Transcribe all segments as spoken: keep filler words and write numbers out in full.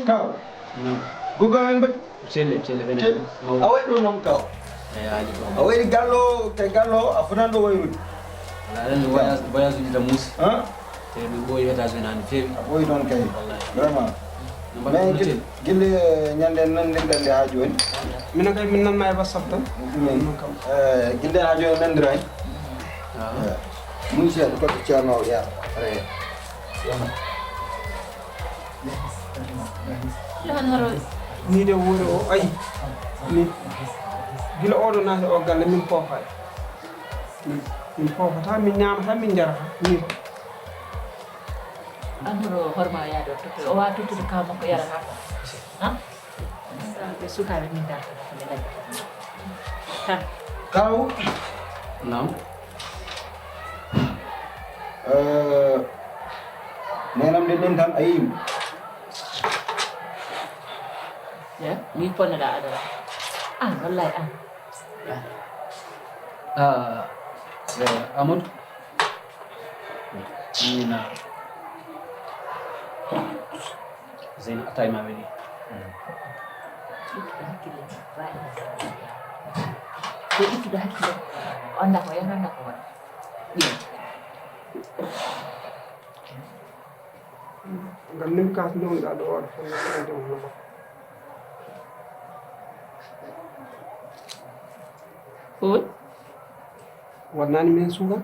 Kaw. Gogo men mbaɗi. Celle, celle, ɓe nani. Mawɗo. A waɗi ɗum noon kaw. Eyi, haali ko. A waɗi gallo, kay gallo, a fotani ɗo wayrude. Aɗa anndi voyage, voyage uji tan muusi. Han? Te min ɓooyi États-Unis hannde feewi. A ɓooyi ɗoon kay. Wallahi. Vraiment. No mbaɗɗon mais no gil-, gille ñande nandirɗen nde haa jooni. Minen kay min nanma e WhatsApp tan. Min. Ɗum kam. Eh, gille haa jooni nandirani. Ah. Eh, mun seeɗa ko Ceerno o yaar. Are. Johan haro. Ni de wuro o, ayi. Ni. Gila oɗo naati o galle min poofaani. Min, min poofata, min ñaamata, min njarata. Ni. An hono horma yaade o tottude. O waawa tottude ka makko yarata ko. Han? Ɓe sukaaɓe min dartata ko ɓe dañi. Tan. Kaw. Naam. Eh, nenam de nen tan a yiimi. Ya, mi ponnoɗa adara. An, wallahi an. Ah, eh, Amadou. Mina. Zeyna, attaque ma weli. Ittude hakkille. Ko ittude hakkille. O annda ko yahata, annda ko waɗa. Ngam nin kas ndewnuɗaa ɗo waɗa fof, nana ɗum hono makko. Oy? Waɗnaani men suukar?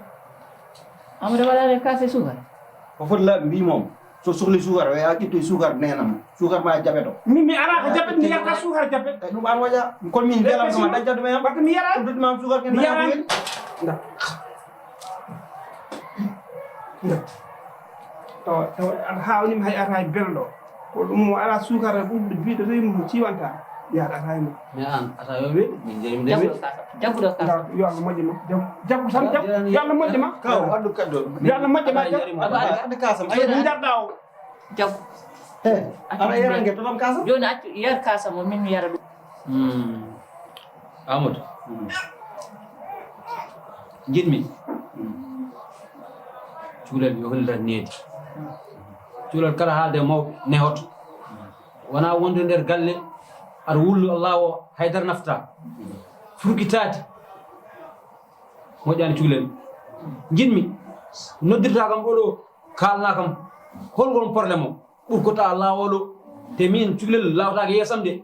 Amadou waɗaani kaas e suukar? O foti laaɓi mbii moom. So sohli suukar, o yaha ƴettoy suukar neenam. Suukar ma jaɓe to. Min mi alaa ko jaɓe, mi yarata suukar jaɓe. E ɗum an waɗa, kono min mbelam ko ma dañca ɗum e am. Wadde mi yara. Ɗum ɗum am suukar ken mi yara. Nda. Nda. Tawa, tawa, aɗa haawni mi hay ata e belɗo. Ko ɗum mo alaa suukar ɓurɗo biiɗo rewi mo ciwanta. Yaɗa ata e mo. Mais an, ata yo weɗi, min jeyi mi de weɗi. Jagguɗo kasa. Jagguɗo kasa. Yo Allah moƴƴe ma. Jaggu, jaggu tan, jaggu. Yo Allah moƴƴe ma. Kaw, addu kaddo. Yo Allah moƴƴe ma. Addu, addu, addu kasam. Min darɗa o. Jaw. Eh, aɗa yara nge to ɗon kaasa? Jooni accu yar kaasa mo, min mi yara ɗum. Hmm. Amadou. Hmm. Njiɗmi. Hmm. Cuulel yo hollirat needi. Cuulel kala haalde e mawɓe nehoto. Wona wonde nder galle, aɗa wullu Allah o haydara nafta. Furqitaade. Moƴƴaani cuulel. Njiɗmi. Noddirta kam oɗo. Kaalna kam, hol won problème o? Ɓur ko tawa laawol o, te min cukalel laawtaake yeesam de.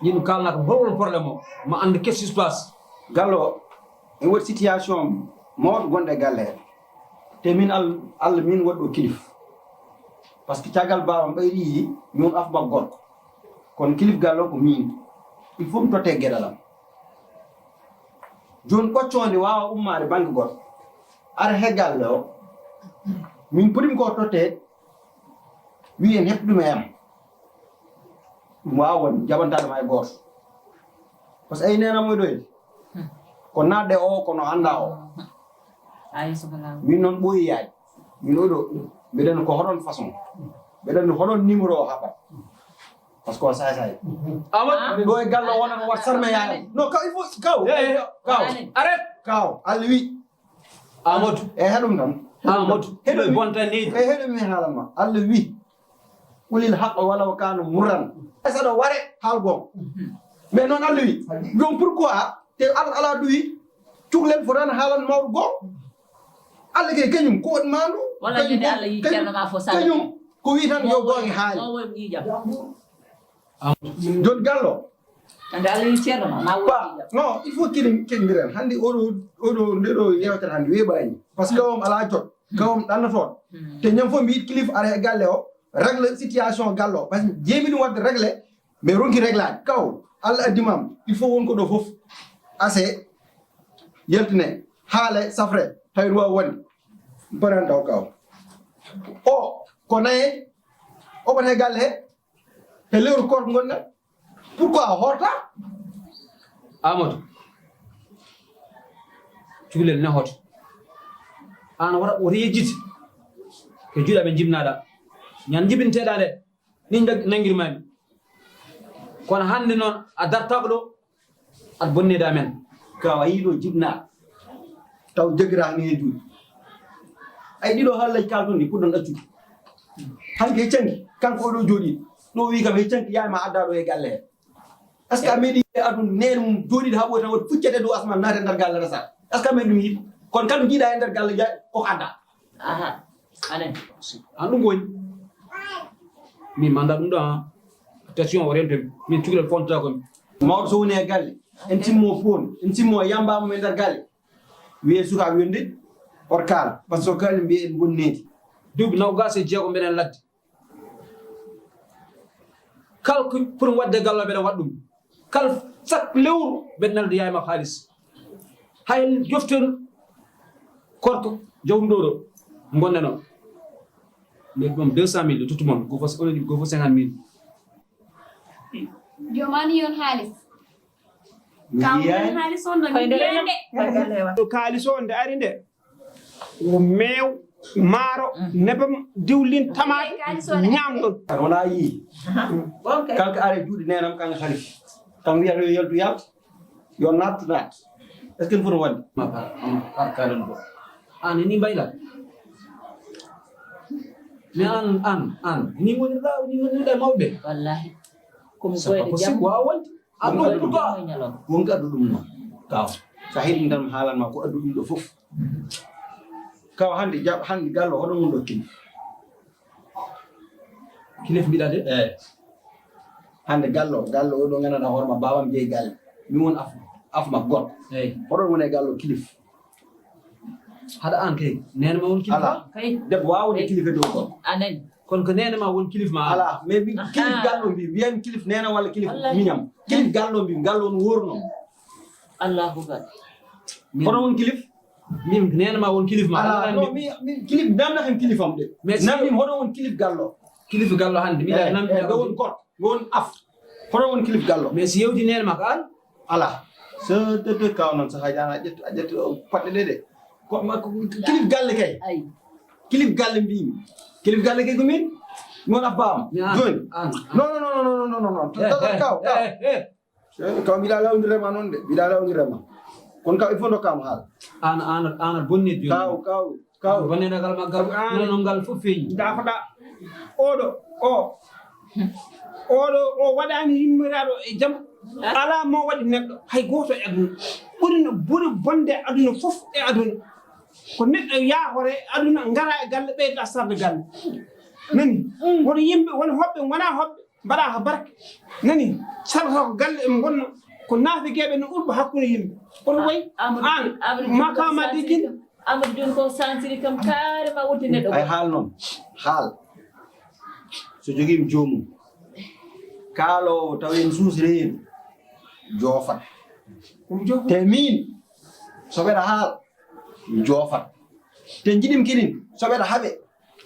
Min kaalna kam, hol won problème o? Ma anndu qu'est-ce qui se passe. Gallo o, en waɗi situation mawɗo gonɗo e galle he. Te min Al-, Allah min waɗi ɗo kilif. Parce que caggal baabam ɓayri yi, min afma gorko. Kono kilif galle o ko min. Il faut mi totte geɗal am. Jooni ɓoccoo nde waawa ummaade bannge gooto. Ara he galle o. Min poti mi ko tottee. Wiyen heɓ ɗum e am. Ɗum waawa won jaɓantaade ma e gooto. Parce que ay neenam o ɗoyde. Ko naatde o, kono annda o. Ayi, so ko laawol. Min noon ɓooyi yaade. Min oɗo, mbiɗen ko hoɗon façon. Mbiɗen hoɗon numéro o haɓat. Parce que o saay saay. Amadou, ɗo e galle o wonata wat sarme yaade. Non, kaw, il faut, kaw. Eh, eh, kaw. Arrête. Kaw, Allah wi. Amadou. E heɗum tan. Amadou. Heɗum mi. Bonta ni. E heɗum mi haalan ma. Allah wi. Qulil haqqa walaw kana murran. Saɗa ware haal goonga. Mais noon Allah wi. Donc pourquoi te Allah ala duwi cukalel fotani haalan mawɗo goonga. Allah kay kañum ko waɗi maandu. Walla kañum yimɓe ko, Allah yi kañum, ceerno ma fof sala. Kañum ko wi tan yo goonga haali. Mo woy ƴiiƴam. Jooni gallo. Ande Allah yi ceerno ma, ma woodi. Non, il faut kiɗen keɗdiren. Hannde oɗo, oɗo, nde ɗo yewtere hannde weeɓaani. Parce que on alaa jot. Kawam ɗannotooɗo. Te ñam fof mi yiɗi kilifa ara e galle o, régler situation galle o. Parce que jeemi ɗum waɗde régler, mais ronki réglaade. Kaw, Allah addi mam, il faut won ko ɗo fof. Ase, yaltine, haale, safre, tawi ɗum waawi wonde. Mbaɗan taw kaw. O, ko naye, o ɓata e galle he, e lewru koorko ngonɗen. Pourquoi a horta? Amadou, cukalel ne hoto. An wara woto yejjiti. Ko juuɗe amen jibnaɗa. Ñan jibinteɗa nde. Ni ndag-, nangirmami. Kono hannde noon a dartako ɗo, aɗa bonnede amen. Kaw a yii ɗo jibnaɗo. Taw jaggira ni e juuɗe. Ay ɗiɗo haalay kalton ɗi puɗɗon ɗaccude. Hanki he canki, kanko oɗo jooɗi. Ɗo wi kam he canki yaay ma adda ɗo e galle he. Est-ce que a meeɗi e aduna neen mum jooɗiiɗo haa ɓooyi tan waɗi fuccete dow asmaan naati e nder galle resa? Est-ce que a meeɗi ɗum yiide? Kono kala ɗum jiiɗa e nder galle ja-, ko ko adda. Aha. Anen. An ɗum ko woni. Min manda ɗum ɗo, ha. Attention, o rento min cukalel fonta ko. Mawɗo so woni e galle, en timmo poon, en timmo yamba mum e nder galle. Wiye sukaaɓe yonde, on kaala. Parce que kaali mbiye en bonneede. Duuɓi nogas e jeego mbeɗen ladde. Kala ko pour waɗde galle mbeɗa waɗa ɗum. Kala chaque lewru mbeɗa nelda yaay ma haalis. Hay joften korko jawɗum ɗo ɗo ngonɗen o. Mbeɗa ɗum deux cent mille, tottu mon, gofo, onon gofo cinquante mille. Jomani yon haalis. Kam woni haalis on ɗo, mi yiyaani de. Ɗo kaalis on nde ari nde. Ko meew, maaro, nebam, diwlin, tamaate, ñaamɗon. Aɗa wona yii. Kanko are juuɗe neenam, kanko Halifa. Kanko wiyata yo yaltu, yalta. Yo naattu, naat. Est-ce que en foti wonde? Ma par, par, par kalan ko. An ni mbayla. Mais an, an, an. Ni woni ɗa, ni woni ɗa mawɓe. Wallahi. Ko mi c'est pas possible, wawa wonde. Addu ɗum ɗo. Wonko addu ɗum noon. Kaw. Sa heɗi tan mi haalan ma ko addu ɗum ɗo fof. Kaw hannde jaɓ, hannde gallo hoɗo ngon ɗo kini. Kilif mbiɗa de? Eh. Hannde gallo, gallo o ɗo nganndanɗaa hoore ma baabam jeyi galle. Mi won af, af ma goɗɗo. Eyi. Hoɗo woni e gallo kilif. Haɗa an kay, neene ma won kilifa? Alaa. Kay. Debbo wawa wonde kilifa dow gorko. A nani. Kono ko neene ma won kilif ma an. Alaa, mais mi kilif gallo mbi, mbiyan kilif neene walla kilif miñam. Kilif gallo mbi, gallo on worno. Allahu akbar. Kono won kilif? Min neene ma won kilif ma. Alaa, non, mi, mi kilif namna kan kilifam de. Mais si namni hono won kilif gallo. Kilif gallo hannde, mi eh, namni eh, ɗo won goɗɗo, ɗo won af. Hono won kilif gallo. Mais si yewti neene ma ko an? Alaa. So tete kaw noon, so hay a ƴettu, a ƴettu paɗɗe ɗe de. Ko ma, ko kilif galle kay. Ay. Kilif galle mbimi. Kilif galle kay ko min. Mon abba am. Mi an, joni. An, an. Non, non, non. Eh, eh, kaw, kaw. Eh, eh. Eh, kaw mbiɗa lawdire ma noon de. Mbiɗa lawdire ma. Kono kaw il faut dokkam haal. An, an, an bonni joni. Kaw, kaw. Kaw. Wonde nagal maggal, an, ngal fof feeñi. Ndafoɗa. Oɗo, o. Oɗo, o waɗani yimmiraaɗo e jam. Alaa mo waɗi neɗɗo, hay gooto e aduna. Ɓuri no, ɓuri bonde aduna fof e aduna. Ko neɗɗo yaahore aduna, ngara e galle, ɓeyda sarde galle. Nani? Woto yimɓe, won hoɓɓe, wona hoɓɓe. Mbaɗa ko barke. Nani? Sarata ko galle e ngonno. Ko naafigeeɓe no urba hakkunde yimɓe. Kono way, Amadou, an, Amadou Diouf, makama sansiri kam. Amadou Diouf ko sansiri kam, carrément, wonti neɗɗo. Ay, haal noon. Haal. So jogiima joomum. Kaaloowo taw en suusre heen. Joofat. Te min, so mbeɗa haal, mi joofat. Te njiɗim kinin, so mbeɗa haɓe,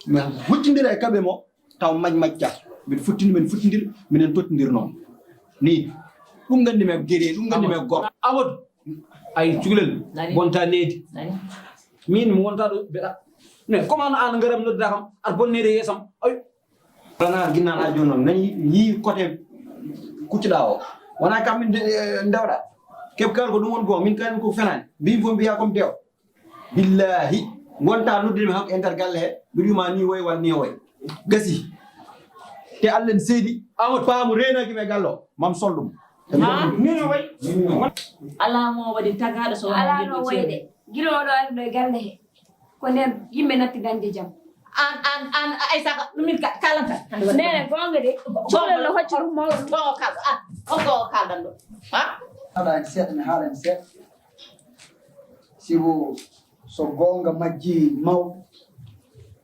mi huccindira e kaɓe mo. Taw mac macca, mbiɗa fottini, min fottindir, minen tottindir noon. Ni, ɗum nganndi mi e gere, ɗum nganndi mi e gorko. Amadou, ay cukalel, bonta needi. Nani. Min mi wonta ɗo, mbeɗa. Ne, comment an ngaram nodda kam, ar bonneede yeesam. Ay. Wona ginnal ha jooni noon, nani, yii côté kuccuɗa o. Wona kam min de, eh, ndewɗa. Keɓ kal ko ɗum woni goo, min kañum ko fenaani. Mbimi fof mbiya comme tew. Billahi, wonta noddude mi hanko e nder galle he, mbiɗa wima ni woy walla ni woy. Gasi. Te Allah ne seedi, Amadou Paamu reenaaki mi e galle o, mam sol ɗum. Ha? Ni no woy. Alaa mo waɗi tagaaɗo so wonaa. Alaa no woy de. Gila oɗo ari ɗo e galle he, ko nder yimɓe natti dañde jam. An, an, an, Aysata, ɗum min ka-, kalanta. Nene, goonga de. Cukalel no hocci ɗum mawɗo. Goonga kalɗo, an, on goonga kalɗan ɗo. Ha? Haɗa en seeɗa, mi haala en seeɗa. Sibu so goonga majji mawɗo,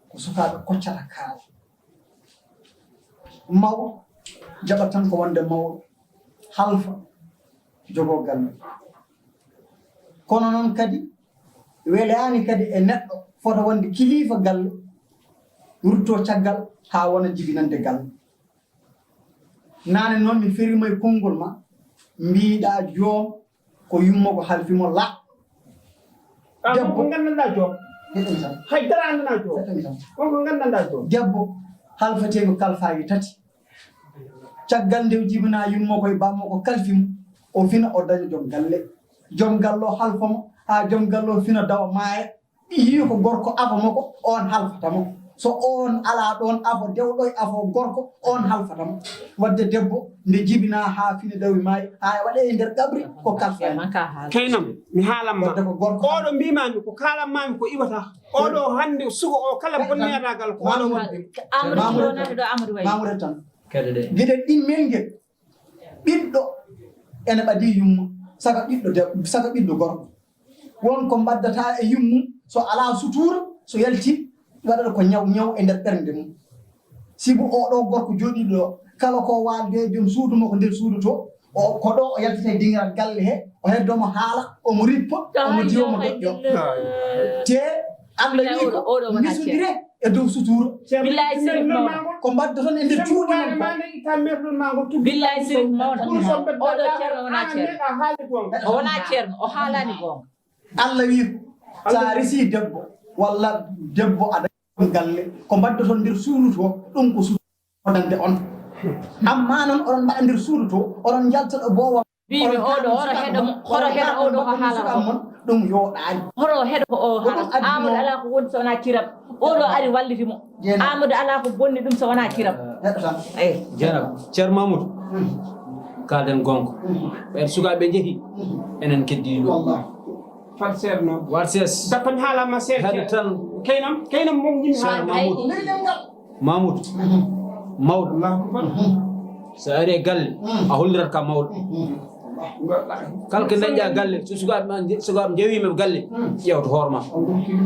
ko sukaaɓe koccata kaala. Mawɗo jaɓat tan ko wonde mawɗo, halfa, jogoo galle. Kono noon kadi, welaani kadi e neɗɗo fota wonde kiliifa galle, ruttoo caggal haa wona jibinande galle. Naane noon mi feriima e konngol ma, mbiiɗaa joom ko yumma ko halfi mo la. Debbo. Ko nganndanɗaa joom. Heɗen tan. Hay dara anndanaa joom. Heɗen tan. Ko ko nganndanɗaa joom. Debbo halfetee ko kalfaaji tati. Caggal nde jibinaa yumma ko e bamma ko kalfi mo, o fina o daña joom galle. Joom galle o halfa mo, haa joom galle o fina dawa maaya. Yii ko gorko afa mo ko, oon halfata mo. So oon alaa ɗoon afo dewɗo e afo gorko, oon halfata mo. Wadde debbo, nde jibinaa haa fini dawi maayi, haa e waɗee e nder qabri, ko kalfaa. Keynam, mi haalan ma. Wadde ko gorko. Oɗo mbiimaami ko kaalan maami ko iwata. Oɗo hannde suka o kala bonneyata gal ko oɗo wonde. Amadou Mamoudou Tine. Amadou Waye. Mamoudou Tine. Kadi de. Geɗe ɗimmel ngel. Ɓiɗɗo ene ɓadii yumma, saka ɓiɗɗo debbo, saka ɓiɗɗo gorko. Won ko mbaddata e yummum, so alaa sutuura, so yalti, waɗata ko ñaw, ñaw e nder ɓernde mum. Sibu oo ɗoo gorko jooɗiiɗo ɗo, kala ko waalde e joom suudu makko nder suudu to, o, ko ɗo o yaltata e dingiral galle he, o heddo mo haala, omo rippa, omo diwa mo doƴƴo. Te Allah wi'i ko, oɗo, oɗo wona misodire e dow sutuura. Billahi, Serif mawɗo. Ko mbaddoton e nder cuuɗi mon ko. Billahi, Serif mawɗo. Oɗo ceerno wona ceerno. O wona ceerno, o haalaani goonga. Allah wi'i ko, so a resi debbo, walla debbo aɗa galle, ko mbaddoton nder suudu to, ɗum ko suudu fodande on. Amma noon oɗon mbaɗa nder suudu to, oɗon njalta ɗo boowa. Mbiimi oɗo, horo heɗo mo, horo heɗo oɗo ko haalata ko. Ɗum yooɗaani. Horo heɗo ko o haalata. Amadou alaa ko woni so wonaa kiram. Oɗo ari walliti mo. Amadou alaa ko bonni ɗum so wonaa kiram. Neɗɗo tan. Eyi. Jeenaba, Ceerno Mamoudou. Kaalden goonga. Ɓeen sukaaɓe njehi, enen keddii ɗo. Wallahi. Fal seeɗa noon. War ses. Dakko mi haalama seeɗa. Haɗa tan. Keynam, keynam moom yimmi Ceerno haalde. Mamoudou. Mamoudou. Mawɗo. Allahu akbar. So a ari e galle, a hollirat ka mawɗo. Kala ko dañƴa galle, so sukaaɓe ma, sukaaɓe njawima e galle, ƴeewta hoore ma.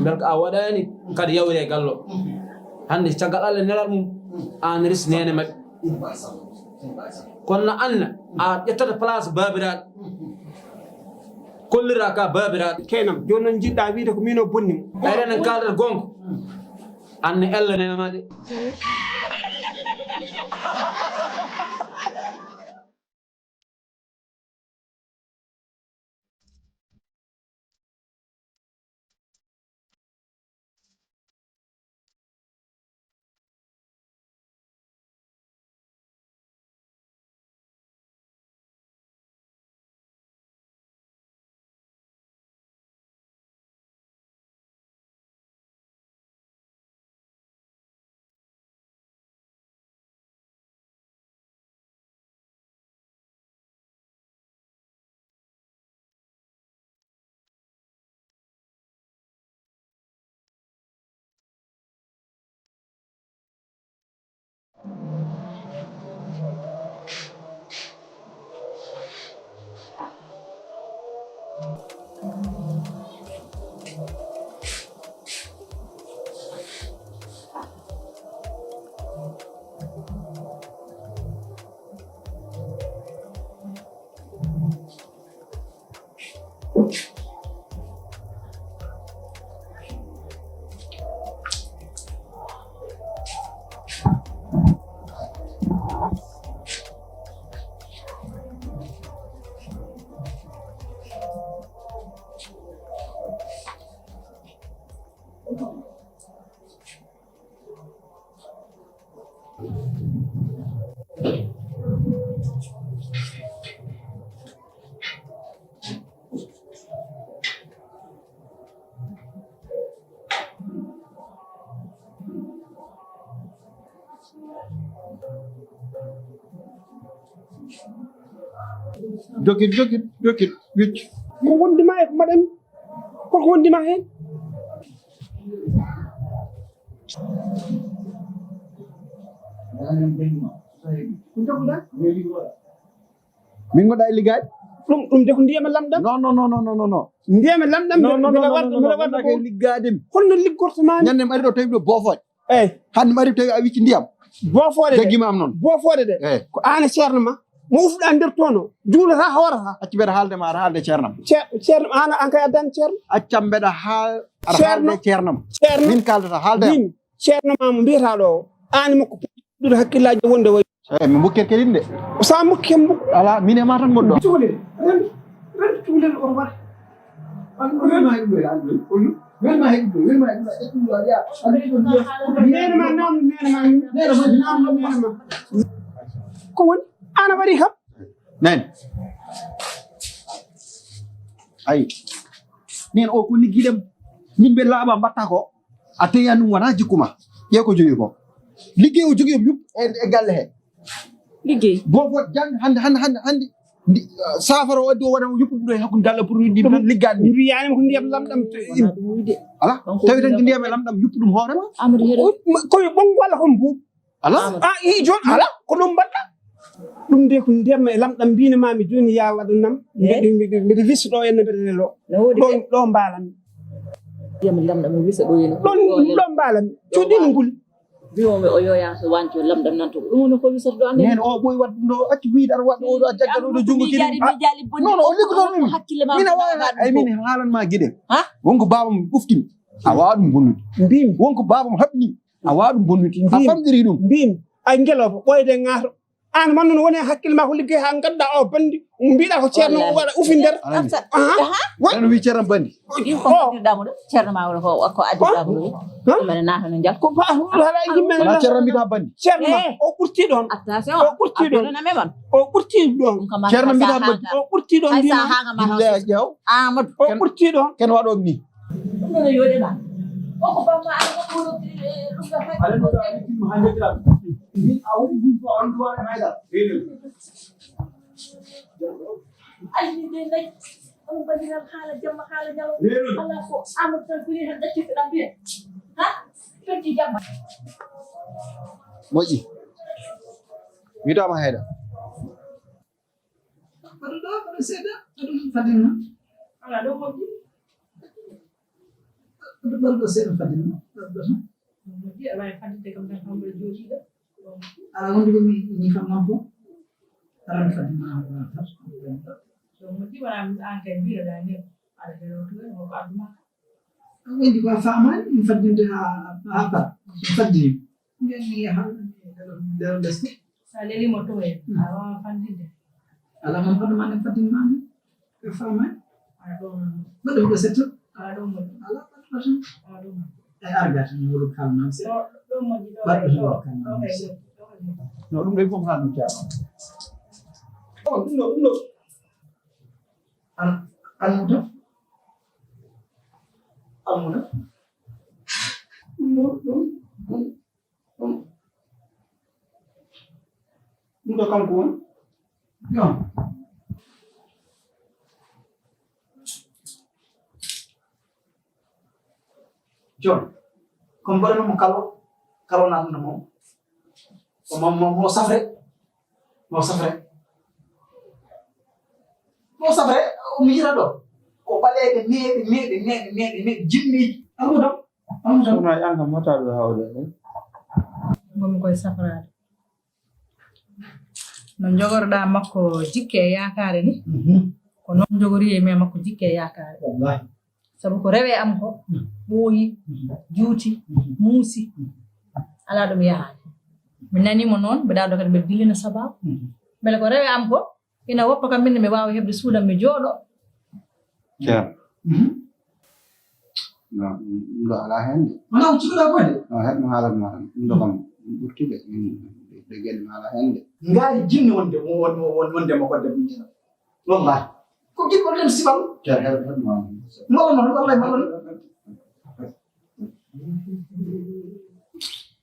Mbel ko a waɗani, kadi yawre e galle o. Hannde caggal Allah nelal mum, an res nene maɓɓe. Kono no anna, a ƴettata place baabiraaɗo. Kollira ka baabiraaɗo. Keynam, jooni noon njiɗɗa wiide ko min o bonni mo. Ɓayre enen kaalata goonga. Anne Ella nena ma de. Jokit, jokit, jokit, wicc. Ko wondi ma e ko mbaɗanmi? Ko ko wondi ma heen? Min ngoɗa e liggaade? Ɗum, ɗum de ko ndiyam e lamɗam. Non, non, non, non, non, non, non. Ndiyam e lamɗam. Non, non, mbeɗa non, warda, non, mbeɗa non, warda non, ko liggaade mi. Holno liggorto maa mi? Ñande mi ari ɗo tawi ɗo boofoode. Eyi. Hannde mi ari tawi a wicci ndiyam. Boofoode de. Jaggi ma am noon. Boofoode de. Eyi. Ko aan e ceerno ma. Mo ufɗa nder toon o. Juulata, hoorata. Accu mbeɗa haalde ma, aɗa haalde ceernam. Ceer-, ceerno, aan, aan kay addani ceerno. Accam mbeɗa haal-, aɗa haalde ceernam. Ceernam. Min kaaldata, haalde am. Mbimi, ceerno ma mo mbiyataa ɗo o. Aan makko puɗɗude hakkillaaji wonde wayi. Eyi, mi mbokkirke ɗin de. Sa mokki hem mbokku. Ala, min e ma tan ngonɗo. Cukalel, ren, ren cukalel oto waɗ. Welma heɗuɗo, welma heɗuɗo, welma heɗuɗo. Nene ma nam, nene ma nam, nene ma nam, nene ma. Ko woni? Ana waɗi kam? Nen. Ayi. Nen o ko liggiɗem. Min ɓe laaɓa mbatta ko. A teyan ɗum wona jikku ma. Ƴeew ko jogii ko. Liggey o jogii o yuɓ e, e galle he. Liggey. Bofo jang hannde, hannde, hannde, hannde. Ndi, uh, saafara o addi o waɗa o yuppude ɗo e hakkunde dalla pour ndi tan liggaade. Mi wiyaani ko ndiyam lamɗam. Wona ɗum wuyde. Ala. Tawi tan ko ndiyam e lamɗam yuppu ɗum hoore ma. Amadou Hero. O, ma, ko yo ɓonngu walla ko mbuuɓ. Ala. Amadou. A, i jooni ala. Ko ɗum mbaɗɗa. Ɗum de ko ndiyam e lamɗam mbino ma mi jooni ya waɗa nam. Eh? Mbeɗa, mbeɗa, mbeɗa wisa ɗo enne mbeɗa lelo. No woodi ɗo, de. Ɗo mbaalam. Ndiyam lamɗam mi wisa ɗo enne. Ɗon, ɗo mbaalam. Cuuɗi no nguli. Biwomi o yoya so wanco lamɗam nan to ɗum woni ko wisata ɗo ande. Nene o ɓoy waɗ ɗum ɗo acci wiide aɗa waɗa oɗo a jaggat oɗo junngo kiri. Mijaali bonni. Non, non, o liggoto ɗum. Hakkille ma. Min a wawa ay min haalan ma giɗe. Ha? Wonko babam ɓuftimi. A wawa ɗum bonnude. Mbimi. Wonko babam haɓni. A wawa ɗum bonnude. A famɗiri ɗum. Mbimi. Ay ngelooba ɓoyde ŋaato. Aan man noon woni e hakkille ma ko liggey haa ngadda o bandi mbiɗa ko ceerno o waɗa ufi nder. Aha. Way. Eno wi ceerno bandi. Ko mbaɗirɗa mo ɗo ceerno ma wala ko ko addirɗa mo ɗo. Mene naata no njal. Ko ba hala yimɓe wala ceerno mbiɗa bandi. Ceerno ma o ɓurti ɗon. Attention. O ɓurti ɗon. Abdou na meman. O ɓurti ɗon. Ceerno mbiɗa bandi. O ɓurti ɗon. Ay sa hanga ma. Billahi jaw. Amadou. O ɓurti ɗon. Ken waɗo ni. Ɗum ɗo no yooɗe ma. O ko bamma ala ko ɗum ɗo ɗum ɗo. Ala no ɗa witti mo hande tan. Min a woni ɗum ko an duwa e mayda. Ay, min de nayi. On banndiral haala jamma, haala ñalawma. Ala ko Amadou tan kuni tan ɗacci ko ɗam biya. Ha? Ɗacci jamma. Moƴƴi. Witama hayda. Baɗu ɗo, baɗu seeɗa, baɗu ɗum fadin ma. Ala ɗo moƴƴi. Baɗu, baɗu ɗo seeɗa fadin ma. Baɗu ɗo tan. Moƴƴi, ala e fadinde kam tan, kam mbaɗa jooɗiiɗo. Ala wonde ko mi, mi fam man fof. Ala mi fadin ma, ala tan. Ɗo moƴƴi, wona an kay mbiɗa ɗa ni. Aɗa hero to, ko addu ma. Wendi ko a faamaani, ɗum faddinde haa, haa par. Ɗum faddi. Mbiyan mi yaha, nder, nder leste. So a lelii mo to en, a waawaa faddinde. Alaa, man fadde maa nden faddinde maa nden. Ko a faamaani? Aɗa ɗo mo. Mbaɗa ɗum ɗo setto. Aɗa ɗo mo. Alaa, mbaɗa ɗum ɗo tan. Aɗa ɗo mo. Ay, arga tan, wuro kal nan se. Ɗo, ɗo mo ɗi ɗo. Mbaɗa ɗum ɗo kal nan se. No, ɗum ɗo fof haa ɗum jaɓa. O, ɗum ɗo, ɗum ɗo. Al-, Almuda? Almuda? Ɗum ɗo, ɗum, ɗum, ɗum. Ɗum ɗo kanko woni? Yo. Joom, ko mbaɗanoo mo kalo, kalo naatno mo, ko mo, mo, mo safre, mo safre, mo safre, o miira ɗo, ko ɓaleeɓe meeɓe, meeɓe, meeɓe, meeɓe, meeɓe, jinniiji, amuda, amuda. Soxna yi, an kam, mbaɗtaa ɗo hawde ɗum? Ngonmi koye safraade. No jogorɗaa makko jikke e yaakaare ni, mhm, ko noon jogori e men makko jikke e yaakaare. Wallahi. Sabu ko rewɓe am ko, mhm, ɓooyi, mhm, juuti, mhm, muusi, mhm, alaa ɗo mi yahaani. Mi nanii mo noon, mbeɗa ɗo kadi mbeɗa dillina sabaabu. Mhm. Mbele ko rewɓe am ko, ina woppa kam min ne mi waawa heɓde suudam mi jooɗo. Ceerno. Mhm. Non, ɗum ɗo alaa heen de. Wonaa ko cikkuɗaa ko de? Non, heɗ mi haalan ma tan. Ɗum ɗo kam, ɗum ɓurti de. Min, de geɗe mi alaa heen de. Ngaari jinni wonde, won-, won-, won-, wonde mo kodde ɗum jina. Wallahi. Ko giɗɗo ɗen sibal. Ceerno, heɗ, heɗ ma. Mo, mo, wallahi, mo, mo.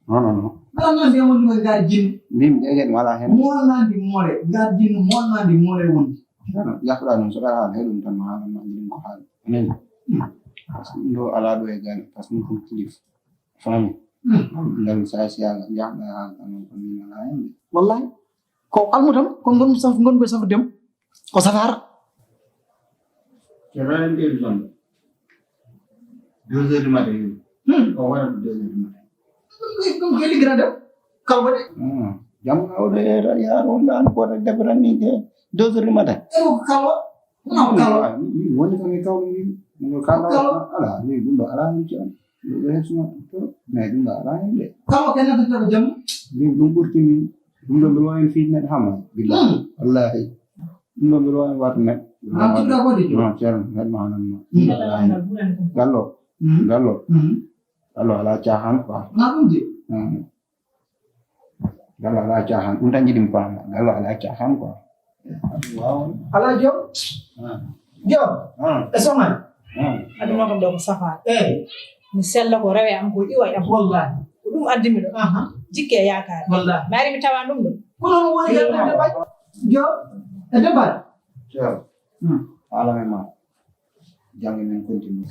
Non, non, non. Ngaari jinni. Min, de geɗe mi alaa heen. Mo, ngaari more, ngaari jinni, mo, ngaari more wonde. Yahɗa noon, so ɗa haala, heɗum tan, ma haala, ma anndi ɗum ko haala. A nani? Ɗum ɗo alaa ɗo e galle, par ce que min ko kilifa. Faami? Ngal sa siyaga jaxɗa ha kano ko min ala hande. Wallahi. Ko almutam, ko ngon saf ngon be saf dem. Ko safara. Kira en ɗin zone. Deux heures du matin. Hmm. O wara deux heures du matin. Ɗum ko liggira dem. Kalwa de. Hmm. Jamma o de yaro wonda an ko de debran ni de deux heures du matin. E ko kalwa. Wona ko kalwa. Woni ko mi kawmi. Ko kalwa. Ala ni ɗum ɗo ala ni. Ɗum ɗo heɓsuma to, mais ɗum ɗo alaa heen de. Kala ko noddatata ko jamma? Min ɗum ɓurti min. Ɗum ɗo mbiɗa waawi fiide neɗɗo hama. Billahi. Hmm. Wallahi. Ɗum ɗo mbiɗa waawi waɗde neɗɗo. Ma tuɗɗa ko de jo. Non, ceerno, neɗɗo ma nan ma. Hmm. Gallo. Hmm. Gallo. Hmm. Gallo alaa caaxaan quoi. Na ɗum de. Hmm. Gallo alaa caaxaan. Ɗum tan njiɗi mi paama. Gallo alaa caaxaan quoi. Waaw. Alaa jom? Ah. Jom? Ah. E soman? Ah. Aduna kam ɗo ko safaare. Eh. Mi sella ko rewe am, ko iwa e am. Wallahi. Ko ɗum addi mi ɗo. Aha. Jikke e yaakaare. Wallahi. Mi ari mi tawa ɗum ɗo. Ko ɗum woni yaltande bay. Jom? E debal? Jom. Hmm. Alame ma. Janngo men continue.